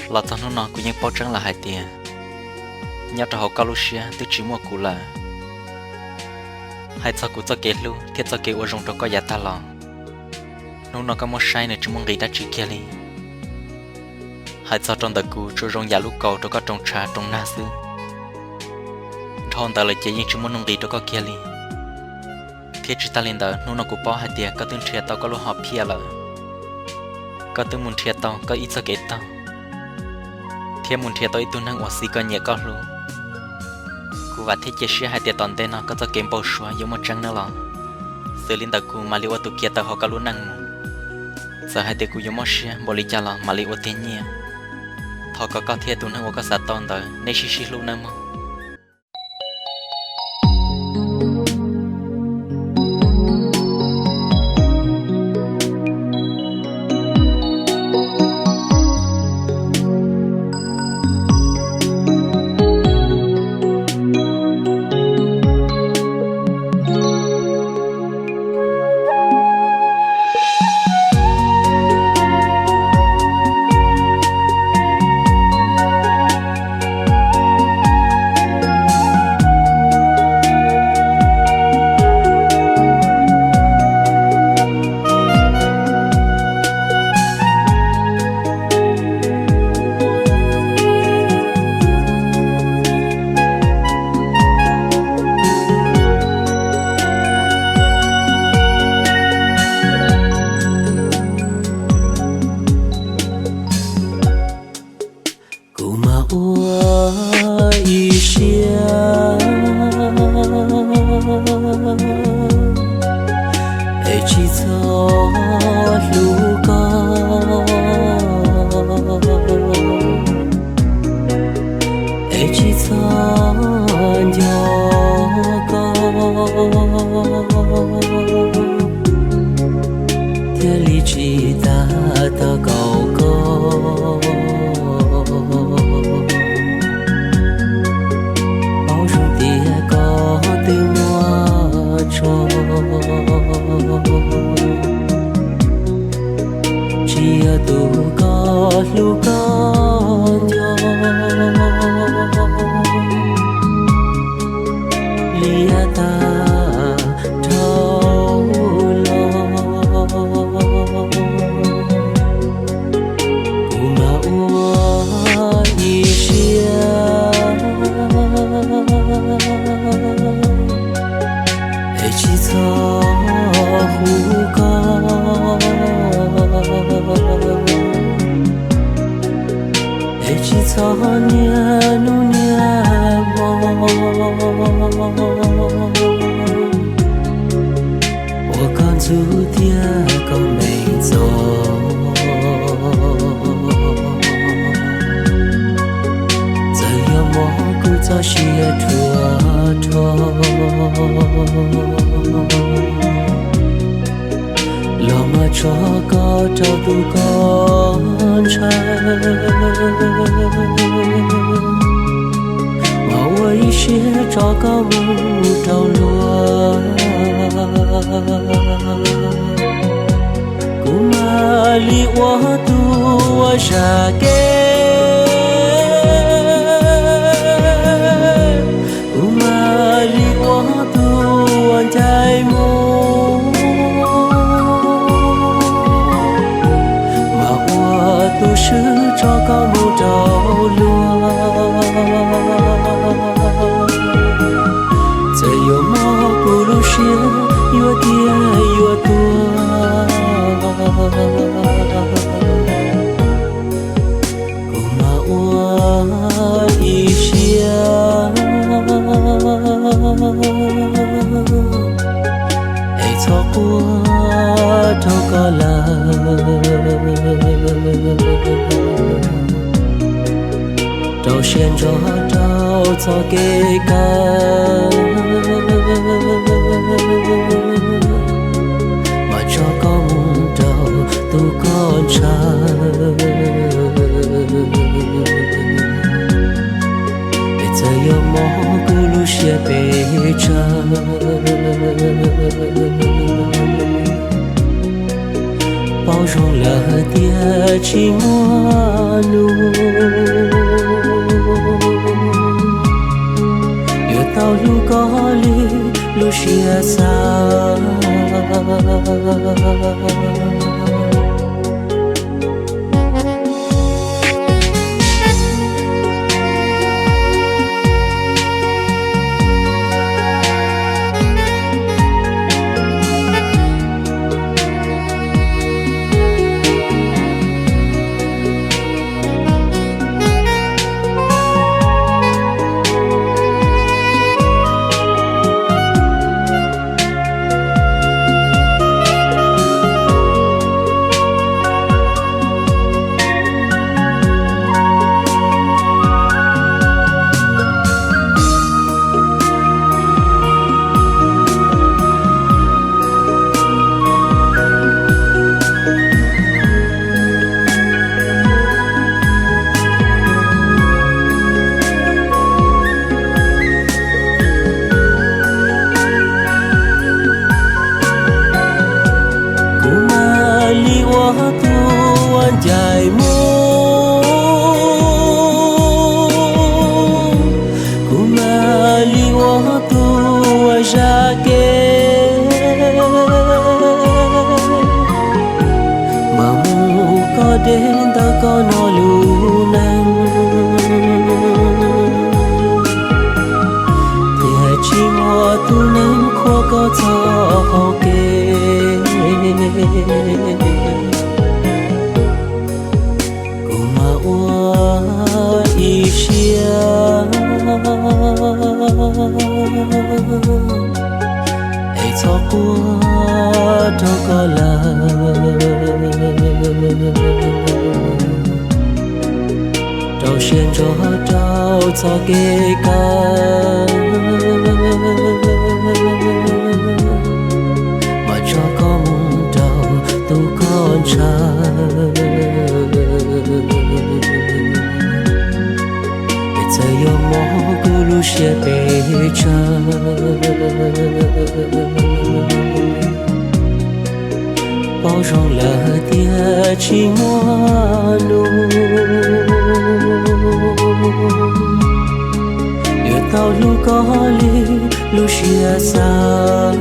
Los txog hnub no kuv yeej paub tseeb lawm hais tias nyob rau hauv koj lub siab twb tsis muaj kuv lawm. Hais txog kuv txoj kev hlub thiab txoj kev ua zoo rau koj yav tag los, hnub no koj muab saib nws tsis muaj nqis dab tsi kiag li. Hais txog rau ntawm kuv tsuas zoo yam lub kaus rau koj roos tshav roos nag xwb. Dhau ntawd lawm ces yeej tsis muaj nuj nqis rau koj kiag li. Thiab tsis tas li ntawd, hnub no kuv paub hais tias koj twb nrhiav tau koj lub hom phiaj lawm. Koj twb mus nrhiav tau koj ib txoj kev taug, thiab mus nrhiav tau ib tug neeg uas xis koj nyiam koj hlub. Kuv vam thiab cia siab hais tias tom ntej no koj txoj kev npau suav yuav muaj tseeb nawb los. Xws li ntawd kuv mam li ua tus kiav taws hauv koj lub neej mus. Txawm hais tias kuv yuav mob siab npaum li cas los mam li ua tiag nyiaj. Thov kom koj thiab tus neeg uas koj xav tau ntawd nej sib sib hlub nawb mog. Kuv mas ua ib siab es tsis txhob hlub koj, es tsis txhob nco koj, thiaj li tsis tas tau kaum koj. Paub zoo tias koj twb muaj tso, tsis yog tus koj hlub koj nco li yav tag dhau los. Kuv mas ua ib siab es tsis txhob hlub koj, es tsis txhob niaj hnub niaj hmo ua koj ntxub thiab koj me ntxov. Txawm yog mob kuv txoj sia ruam rho, los mas tso koj rau tus koj ntshaw, mas ua ib siab tso koj mus rau luag. Kuv mam li ua tus uas zam kev, kuv mam li ua tus uas ncaim mus, mas ua tus swb tso koj mus rau luag. Txawm yuav mob kuv lub siab yuav tiav yuav tuag, kuv mam ua ib siab es txhob quaj rau koj lawm. Rau siab ntso rau txoj kev kawm, mas tso koj mus rau tus koj ntshaw. Es txawm yuav mob kuv lub siab pes tsawg, paub zoo lawm tias tsis muaj nus, yuav tau hlub koj li lub siab xav. Kuv mam li ua tus uas ncaim mus, kuv mam li ua tus uas zam kev, mam mus koj deb ntawm koj no lub neej, tiam sis tsis muaj tus neeg qhuas koj txoj hau kev. Kuv mam ua ib siab es txhob quaj rau koj lawm, rau siab ntso rau txoj kev kawm, mam tso koj mus rau tus koj ntshaw. Es txawm yuav mob kuv lub siab pes tsawg, paub zoo lawm tias tsis muaj nus, yuav tau hlub koj li lub siab xav.